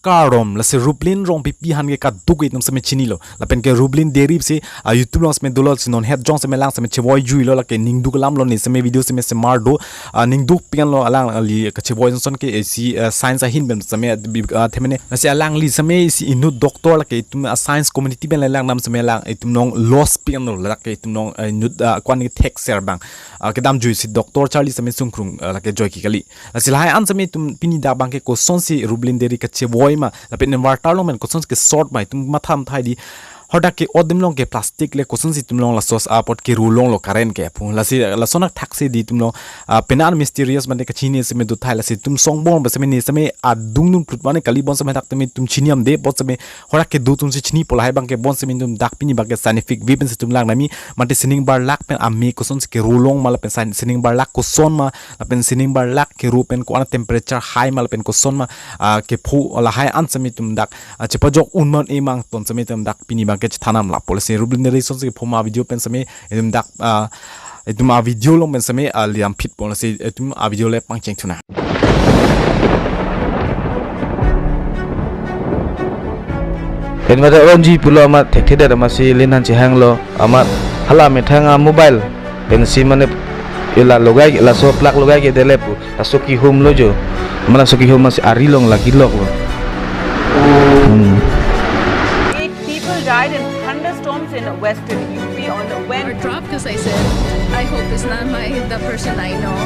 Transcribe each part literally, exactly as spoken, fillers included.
Karom, lasi Rublin Rongpipi aphan ke kaduk itum seme chinilo. Lapen ke Rublin Deiri si, ah, YouTube along seme dolo, si non het jong seme lang seme chevoi juilo, lake ningduk alam lo, ne seme video seme semar do, ah, ningduk pian lo alang, ah, li kachevoi son ke, eh, si, ah, science ahin pen seme, ah, bi-, ah, themene, lasi alangli seme si inut doctor, lake itum, ah, science community pen le lang nam seme lang, itum along loss pian lo, lake itum along, ah, inut, ah, kwan ke thek ser abang, ah, kedam jui si doctor charli seme sungkrung, ah, lake joike kali. Lasi lahai an seme itum pini dak abang ke kosonsi Rublin Deiri kachevoi ma, lapen inverter along pen kosonsi ke short ma, itum matham thai di. Hadak ke odim along ke plastic le kosonsi itum along laso apot ke ru longlo current ke pu. Lasi lason athaksi di itum along, ah, penan mysterious mane kachini seme do thai, lasi itum songbong ba seme ne seme adung nun plut mane kali, bon seme dak teme itum chini amde, bon seme hadak kedo atum si chinipo, lahai abang ke bon seme itum dak pini abang ke scientific way pen si itum lang nami, mate sining barlak pen ame kosonsi ke ru long ma, lapen sin-, sining barlak koson ma, lapen sining barlak ke ru pen ko-an temperature high ma, lapen koson ma, ah, kepho, lahai an seme itum dak, ah, chepajok un ma un-e ma angton seme itum dak pini abang ke chethan nang lapo. Lasi Rublin Deiri son si kepho ma video pen seme itum dak, ah, itum avideo along pen seme, ah, liam phitpo, lasi itum avideo le pangcheng thu nang. Inverter onji pulo amat thekthedet amatsi lin aphan chehanglo, amat hala methang amobile pensi mane ila logai, laso plug logai ke dele pu, laso kehum lo jo. Mane laso kehum amatsi ari along lagi lok lo. Hmm. Eight people died in thunderstorms in western U P on Wednesday. Or drop, 'cause I said, "I hope it's not my, the person I know."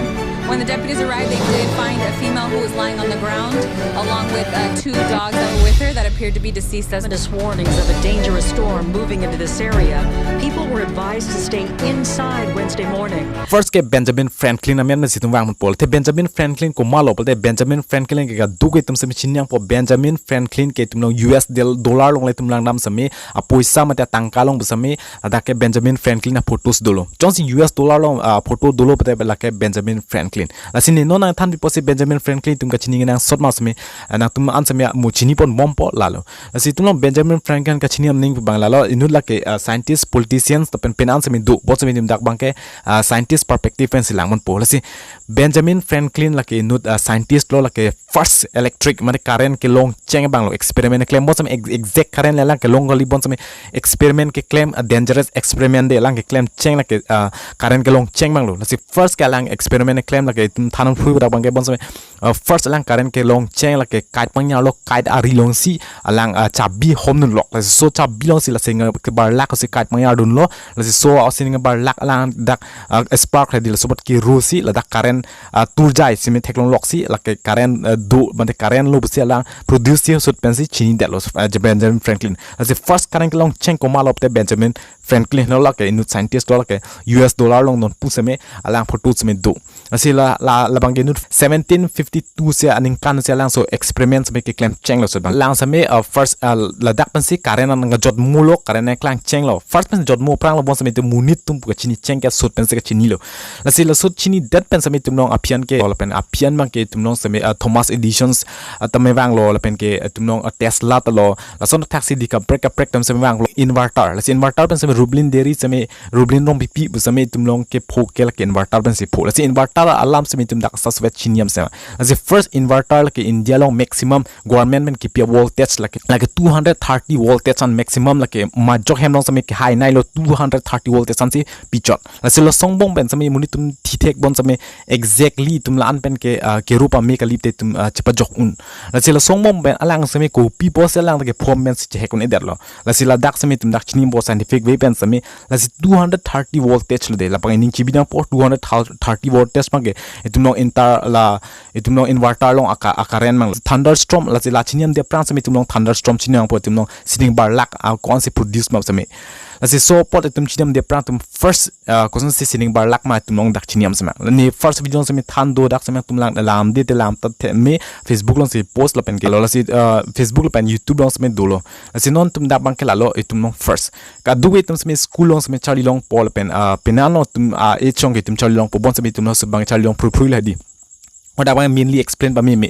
When the deputies arrived, they did find a female who was lying on the ground, along with, uh, two dogs that were with her that appeared to be deceased. As ominous warnings of a dangerous storm moving into this area, people were advised to stay inside Wednesday morning. First ke Benjamin Franklin amen si itum vangpo. Te Benjamin Franklin komatlo, te Benjamin Franklin ke kaduk itum seme chini nangpo. Benjamin Franklin ke itum along U S del-, dollar along le itum lang dam seme, apoisa mate atangka along seme, ladak ke Benjamin Franklin aphoto si dolo. Jongsi U S dollar along, ah, photo dolo pute lake Benjamin Franklin. Lasi ne non nangthan pipo si Benjamin Franklin itum kachini nang short ma seme, ah, nangtum an seme mo chini pon bompo lalo. Lasi itum along Benjamin Franklin kachini aning pu abang lalo, inut lake, ah, scientist, politicians, lapen penan seme do, bon seme itum dak abang ke, ah, scientist perspective pen si lang bompo. Lasi Benjamin Franklin lake inut, ah, scientist lo, lake first electric mane current kelong cheng abang lo, experiment keklem, bon seme ex-, exact current le lang kelong kali, bon seme experiment keklem, ah, dangerous experiment de lang keklem cheng lake, ah, current kelong cheng abang lo. Lasi first ke lang experiment keklem lake itum than nang phui dak abang ke bon seme, ah, first lang current kelong cheng lake kite pangyar lo, kite ari along si alang, ah, chabi hom dun lok. Lasi so chabi along si la sining barlak si kite pangyar dunlo. Lasi so, ah, sining barlak alang dak, ah, spark hedi, laso apot ke ru si ladak current, ah, turjai seme theklong lok si lake current, ah, do, mate current lo pusi alang produce si ahut pensi chinidetlo, ah, Benjamin Franklin. Lasi first current kelong cheng komatlo te Benjamin Franklin lo, lake inut scientist lo, lake U S dollar along non pu seme alang photo seme do. Lasi la, la, labang ke inut seventeen fifty-two si aningkan si alang so experiment seme keklem chenglo so abang. Lang seme, uh, first, uh, ladak pensi current nangkejotmo lo, current nangklang chenglo. First pensi jotmo aphrang lo, bon seme itum monit atum pu kachini cheng ke ahut pensi kachinilo. Lasi la ahut chinidet pen seme itum along aphian ke, lapen aphian abang ke itum along seme, uh, Thomas Edison's, uh, tame vanglo, lapen ke itum along, uh, Tesla ta lo, lason athaksi di kaprek kaprek atum seme vanglo inverter. Lasi inverter pen seme Rublin Deiri seme, Rublin Rongpipi pu seme itum along kepho ke lake inverter pensi pho. Lasi inverter alam seme itum dak saswet chini am seme. Lasi first inverter lake India along maximum government pen kipi a-voltage lake, lake two hundred thirty voltage an maximum, lake majok hem along seme kehai nai lo, two hundred thirty voltage ansi pichot. Lasi laso angbong pen seme monit atum thithek, bon seme exactly itum la-an pen ke, ah, keru pame kali te itum, ah, chepajok un. Lasi laso angbong pen alang seme kopi pusi alang ta kepho pen si chehek un-edetlo. Lasi ladak seme itum dak chini bompo scientific way pen seme, lasi two hundred thirty voltage lo de, labang ining chibi nangpo, two hundred thirty voltage abang ke itum along inter la, itum along inverter along aka, a-current abang. Thunderstorm, lasi la chini amde aphrang seme itum along thunderstorm chini nangpo, itum along sining barlak, ah, ko-ansi produce ma seme. Lasi so apot itum chini amde aphrang itum first, ah, kosonsi sining barlak ma itum along dak chini am seme. Ne first video seme than do, dak seme itum lang lamde te lam ta theme Facebook along si post lapen ke lo, lasi, ah, Facebook lapen YouTube along seme dolo. Lasi non itum dak abang ke lalo itum along first. Kadokave itum seme school along seme charli longpo lapen, ah, penan along itum, ah, age along ke itum charli longpo, bon seme itum along ahut abang charli long phru phru lo hedi. Hadak abang mainly explain pameme.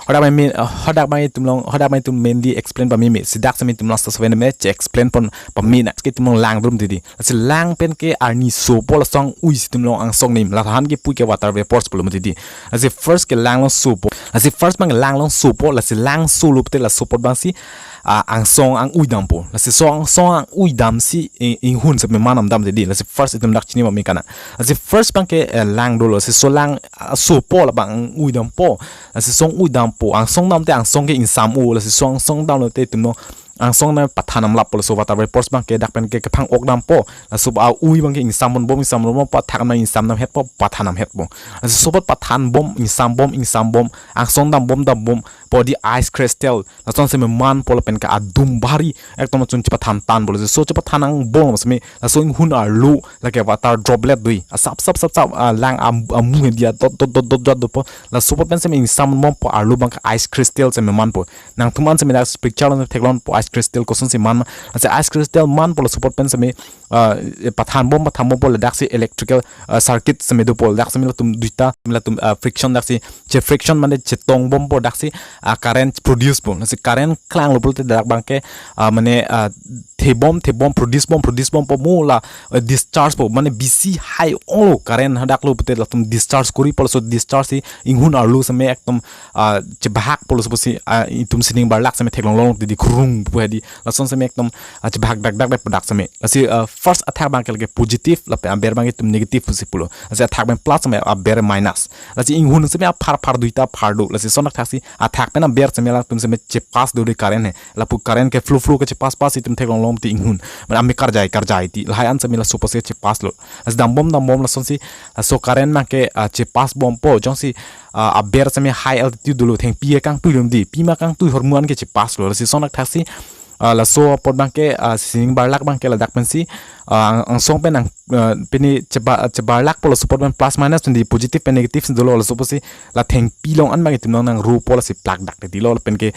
Hadak abang main, uh, hadak abang itum along, hadak abang itum mainly explain pameme. Si dak seme itum last seven me che explain pon pame na. Ke itum along lang drum titi. Lasi lang pen ke arni sopo, laso ang-ui si itum along angsong nim. Lathan ke pu ke water vapors pulo ma titi. Lasi first ke lang along sopo. Lasi first abang lang along sopo. Lasi lang solo pute laso apot abang si, ah, angsong ang-ui dampo. Lasi so angsong ang-ui dam si ing-, inghun seme man nam dam titi. Lasi first itum dak chini pame kana. Lasi first abang ke, eh, lang dolo. Lasi so lang, ah, sopo labang ang-ui dampo. Lasi so ang-ui dampo. Angsong dam te angsong ke ingsam o. Lasi so angsong dam lote itum along angsong na pathan nam lappo. Laso water vapors abang ke dak pen ke kephang-ok dampo. Laso a-ui abang ke ingsam bom bom, ingsam bom bom, athak na ingsam nam hetpo, pathan nam hetpo. Lasi so apot pathan bom, ingsam bom, ingsam bom, angsong dam bom, dam bom pu di ice crystal lason seme manpo, lapen ke adum bhari ekdom chun chepathan tanpo. Lasi so chepathan angbong seme laso inghun arlo lake water droplet dui. Asap sap sap sap, ah, lang am-, amu he dia dot dot dot dot dot dopo. Laso apot pen seme ingsam bompo, arlo abang ke ice crystal seme manpo. Nangtum an seme dak picture along theklongpo ice crystal kosonsi man ma. Lasi ice crystal manpo laso apot pen seme, ah, pathan bom, pathan bompo ladak si electrical, ah, circuit seme dopo, ladak seme latum duita, latum, ah, friction dak si, che friction mane chetong bompo, dak si, ah, current produce po. Lasi current klanglo pulote dak abang ke, ah, mane, ah, thebom, thebom, produce bom, produce bompo mo la, eh, discharge po, mane bisi high onglo current hadak lo pute latum discharge koripo, laso discharge si inghun arlo seme ekdom, ah, chebahakpo, laso apotsi, ah, itum sining barlak seme theklong long titi, khurung pu hedi, lason seme ekdom, ah, chebahak dak dak dak dak seme. Lasi, ah, first athak abang ke lake positive, lapen aber abang itum negative pusi pulo. Lasi athak pen plus seme aber minus. Lasi inghun seme aphar phar duita phar do. Lasi so athak si, athak pen aber seme latum seme chepass do di current he. Lapu current ke flow flow ke chepass pass itum theklong long ti inghun. Mane ame karjai karjai ti. Lahai an seme laso apotsi chepass lo. Lasi dam bom dam bom lasonsi, ah, so current abang ke, ah, chepass bompo. Jongsi, ah, aber seme high altitude dolo, thengpi kangtui lom di. Pima kangtui, hormu an ke chepass lo. Lasi so athak si, ah, laso apot abang ke, ah, sining barlak abang ke ladak pensi, ah, ang-, angsong pen ang, ah, pini cheba-, chebarlakpo, laso apot pen plus minus pen di, positive pen negative si dolo. Laso apotsi la thengpi along an abang itum along nang ropo, lasi plak dak titi lo, lapen ke,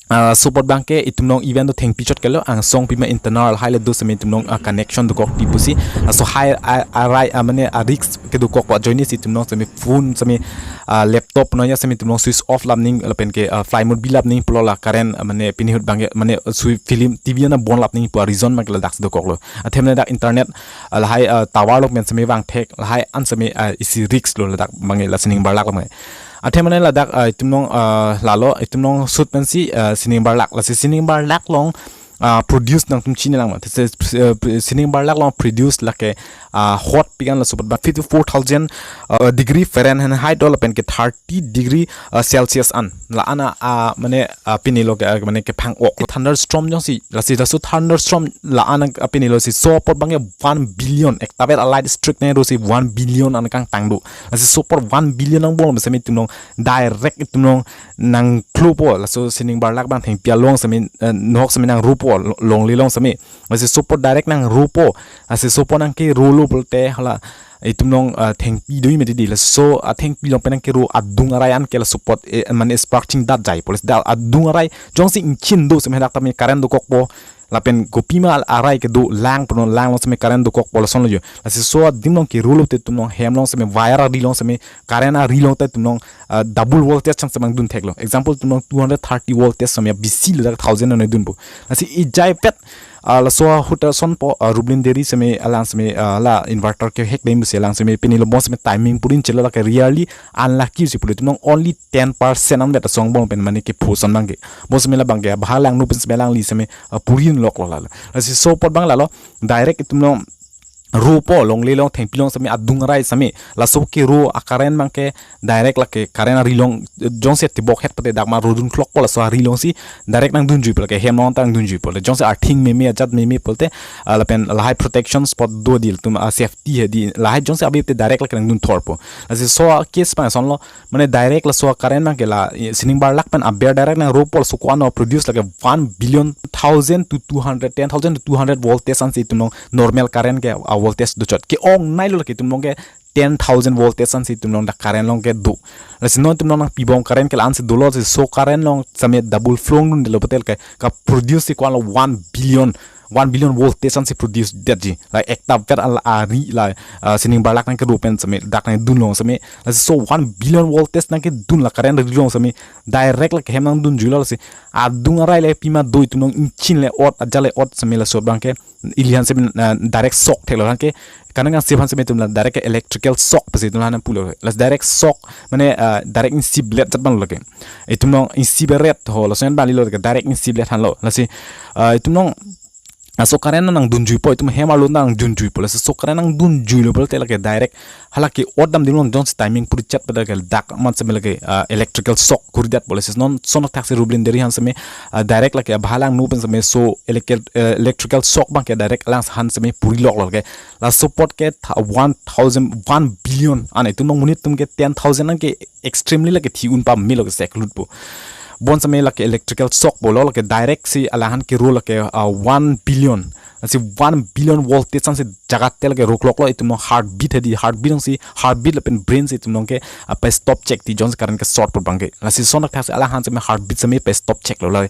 ah, so apot abang ke itum along even do thengpi chot kelo, angsong pima internal high le do seme itum along, ah, connection dokok ti pusi. Ah, so high, ah, arai, ah, mane, ah, risk kedokokpo ajoine si itum along seme phone seme, ah, laptop no ya seme itum along switch off lap ning, lapen ke, ah, flight mode bi lap ning pulo la current, ah, mane pini ahut abang ke, mane sui film T V ana bon lap ning pu a-reason abang ke ladak si dokoklo. Athe mane dak internet, ah, lahai, ah, tower along pen seme vangthek, lahai an seme, ah, isi risk lo ladak abang ke, la sining barlak abang ke. Athe mane ladak, ah, itum along, ah, lalo itum along sut pensi, ah, sining barlak. Lasi sining barlak along, ah, produce nangtum chini lang ma. Te se, eh, sining barlak along produce lake, ah, hot pi kan, laso apot abang fifty-four thousand, ah, degree Fahrenheit do, lapen ke thirty degree, ah, Celsius an. La ana, ah, mane, ah, pini lo ke, ah, mane kephang-ok. Thunderstorm jongsi, lasi laso thunderstorm la ana, ah, pini lo si so apot abang ke one billion, ektavet a-light streak ne ro si one billion an kangtang do. Lasi so apot one billion angbong seme itum along direct itum along nangklopo, laso sining barlak abang thengpi along seme, eh, nok seme nang ropo, lo-, longle along seme. Lasi so apot direct nang ropo. Lasi so apot nang kerolo pulote hala itum along, eh, thengpi do-i mati di. Laso, ah, thengpi along pen nang kero adung arai an ke laso apot, eh, mane spark chingdat jaipo. Lasi da adung arai jongsi ingchin do seme dak tame current dokokpo. Lapen kopima arai kedo, lang punon, lang along seme current dokokpo, lason lo jo. Lasi so adim along kerolo te itum along hem along seme wire ari along seme, current ari along te itum along, ah, double voltage chang seme nangdun theklo. Example itum along two hundred thirty voltage seme bisi lo dak thousand nangdunpo. Lasi ejai pet, ah, laso ahut asonpo, ah, Rublin Deri seme alang seme, ah, la inverter kehek dam pusi alang seme pini lo bon seme timing purin chelo, lake really unlucky si pulo, itum along only ten percent an vet asong bong pen mane kepho ason abang ke. Bon seme labang ke bahar langno pen seme alangli seme, ah, purin loklo lalo. Lasi so apot abang lalo direct itum along ropo, longle along, thengpi along seme adung arai seme. Laso kero a-current abang ke direct lake current ari along, jongsi tibok het pute dak ma rodun klokpo, laso ari along si direct nangdunjuipo, lake hem along ta nangdunjuipo. Jongsi earthing meme, ajat meme pulote, ah, lapen lahai protection support do di, latum, ah, safety hedi, lahai jongsi ave te direct lake nangdun thorpo. Lasi so case abang ason lo, mane direct laso current abang ke la, eh, sining barlak pen aber direct nang ropo, laso ko-an o produce lake one billion thousand to two hundred, ten thousand to two hundred voltage ansi itum along normal current ke a-voltage dochot. Ke-ongnei lo lake itum along ke ten thousand voltage ansi itum along dak current along kedo. Lasi non itum along nangpibom current ke la ansi dolo, si so current along seme double flow dunde lo, betul ke, ka-produce si ko-an lo one billion one billion voltage ansi produce detji. La ekta vet al ari la, ah, sining barlak nangkedo pen seme, dak nangdunlong seme. Laso one billion voltage nangkedun la current rilong seme. Direct lake hem nangdunjuilo lasi. Adung arai le pima do itum along, ingchin le ot, ajat le ot seme laso abangke. Ili han seme, ah, direct shock theklo abangke. Kanang kangsip han seme itum la direct electrical shock pusi itum la han pulo. Lasi direct shock mane, ah, direct ingsip let jat abang lake. Itum along ingsip ret ho, laso an bali lo ke direct ingsip let hanlo. Lasi, ah, itum along, ah, so current nangdunjuipo, itum hem arlo nangdunjuipo. Lasi so current nangdunjuilo pulote lake direct hala ke-ot damdunlong jongsi timing puri chat pada ke dak amat seme lake, ah, electrical shock kuri detpo. Lasi non sono thaksi rublin deri han seme, ah, direct lake abhalang nu pen seme so electrical, eh, electrical shock abangke direct alang han seme puriloklo ke. Laso apot ke tha-, one thousand, one billion. Ane itum along monit atum ke ten thousand nangke extremely lake thi-un pamelo ke sek lutpo. Bon seme lake electrical shock pulo lake direct si alang han kero lake, ah, one billion. Lasi one billion voltage ansi jaga te lake rokloklo, itum along heartbeat hedi, heartbeat ansi, heartbeat lapen brain si itum along ke, ah, pa stop check ti jongsi current ke short apot abangke. Lasi sono thaksi alang han seme heartbeat seme pa stop checklo la.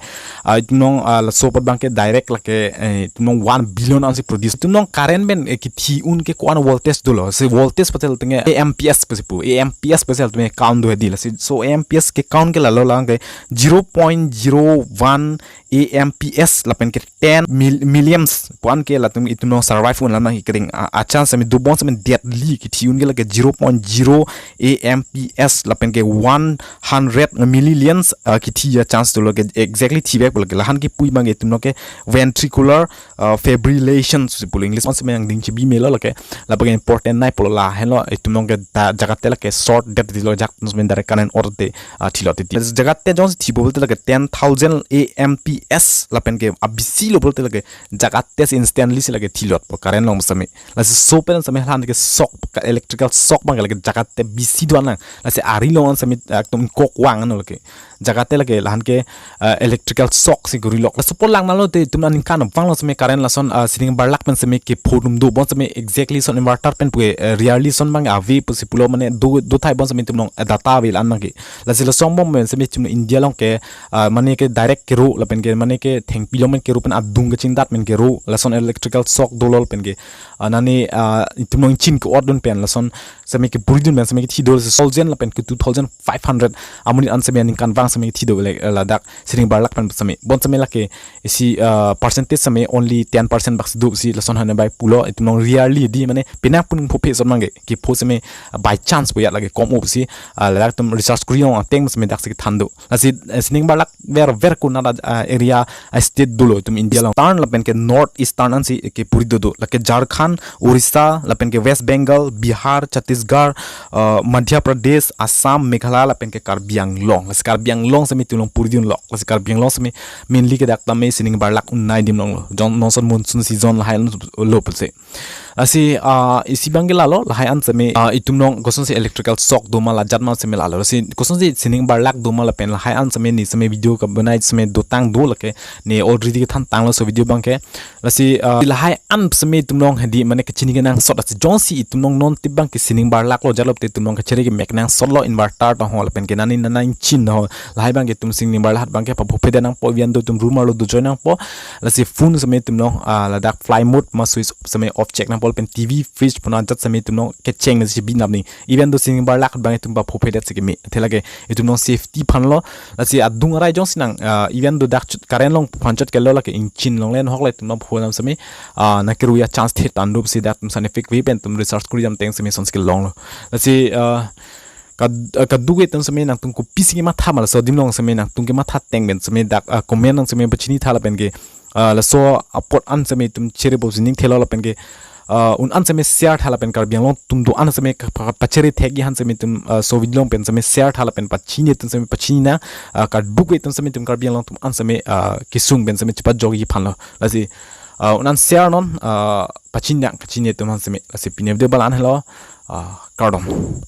Ah, itum along, ah, laso apot abangke direct lake, eh, itum along one billion ansi produce. Itum along current pen, eh, kithi-un ke ko-an voltage dolo. Si voltage pulote tenge A M P S pusi pu. A M P S pulote tenge count do hedi. Lasi so A M P S ke count ke lalo lang ke zero point zero one A M P S lapen ke ten mil-, milliamps pu-an ke latum itum along survive un alam nang kering a, a chance seme do, bon seme deadly kithi-un ke lake zero point zero A M P S lapen ke one hundred milliliems, ah, kithi a chance dolo ke exactly thivekpo lake. La han kipui abangke itum along ke ventricular, ah, fibrillation pusi pulo English, bon seme nangding chibi melo lake. Lapen ke important nai pulo la henlo itum along ke da jaga te lake short det detlo, jak seme direct current ot te, ah, thilo titi. Jaga te jongsi thipo pulote lake ten thousand A M P S lapen ke abisi lo pulote lake jaga te si instantly si lake thilotpo current along seme. Lasi so pen seme han ke shock, ka electrical shock abangke lake jaga te bisi do-an nang. Lasi ari along an seme, ah, ekdom kok vang ano lake. Jaga te lake la han ke, ah, electrical shock si kurilok. Laso apot lang nalo te itum aningkan vanglo seme current lason, ah, sining barlak pen seme kepho atum do, bon seme exactly son inverter pen pu ke, eh, rarely son abang ave pusi pulo mane do, do thai, bon seme itum along, eh, data ave la-an abangke. Lasi lason bom pen seme itum India along ke, ah, mane ke direct kero lapen ke mane ke thengpi along pen kero pen adung kachingdat pen kero, lason electrical shock dolo lapen ke, ah, nani, ah, itum along ingchin ke-otdun pen lason seme kepuridun pen seme kethi do, si thousand lapen ke two thousand five hundred amonit an seme aningkan vang seme kethi do le, eh, ladak sining barlak pen seme. Bon seme lake isi, ah, percentage seme only ten percent bak si do si lason han bai pulo, itum along rarely di mane penang pun phophe son abangke kepho seme, ah, by chance pu ya lake kom up si, ah, ladak itum research kuri-ong ateng seme dak si kethan do. Lasi, eh, sining barlak ver ver kuna da, ah, area, ah, state dolo itum India along. Eastern lapen ke North Eastern ansi kepuri dodo. Lake Jharkhand, Orissa, lapen ke West Bengal, Bihar, Chhattisgarh, ah, Madhya Pradesh, Assam, Meghalaya, lapen ke Karbi Anglong. Lasi Karbi Anglong seme itum along puridunlok. Lasi Karbi Anglong seme mainly ke dak tame sining barlak un-e adim alonglo. Jong non son monsoon season lahai lo pusi. Lasi, ah, isi abangke lalo, lahai an seme, ah, itum along kosonsi electrical shock doma la jat ma seme lalo. Lasi kosonsi sining barlak doma lapen lahai an seme ne seme video kebanai seme dotang do lake, ne already kethan tanglo so video abangke. Lasi, ah, lahai an seme itum along hedi mane kachini kenangsot, lasi jongsi itum along non tip abangke sining barlaklo jat lo te itum along kachere kemek nangsotlo, inverter ta ho lapen ke nani nana ingchin ho, lahai abangke itum sining barlak abangke paphophe det nangpo, even though itum room arlo dojoi nangpo. Lasi phone seme itum along, ah, ladak flight mode ma switch seme off check nangpo lapen T V, fridge pu-an ajat seme itum along kecheng si binap ni. Even though sining barlak abang itum paphophe det si keme. Athe lake itum along safety aphanlo. Lasi adung arai jongsi nang, ah, even though dak chot current along aphan chot kelo lake ingchin along le nahok le itum along pho nam seme, ah, nangkeru a chance the tando pusi dak itum scientific way pen itum research kuri jam ateng seme sonsi kelonglo. Lasi, ah, kad-, ah, kadokave itum seme nangtum kopisi kematha ma laso adim along seme nangtum kematha ateng pen seme dak, ah, comment nang seme pachini tha lapen ke, ah, laso apot an seme itum chere bo sining thelo lapen ke, ah, un an seme share tha lapen Karbi Anglong atum do-an seme ka-, pa-, pachere thekji aphan seme itum, ah, so video along pen seme share tha lapen pachini itum seme pachini nang, ah, kadokave itum seme itum Karbi Anglong atum an seme, ah, kesung pen seme chepajokji aphanlo. Lasi, ah, un an share non, ah, pachini nang kachini itum aphan seme. Lasi pini video abang la-an helo, ah, kardom.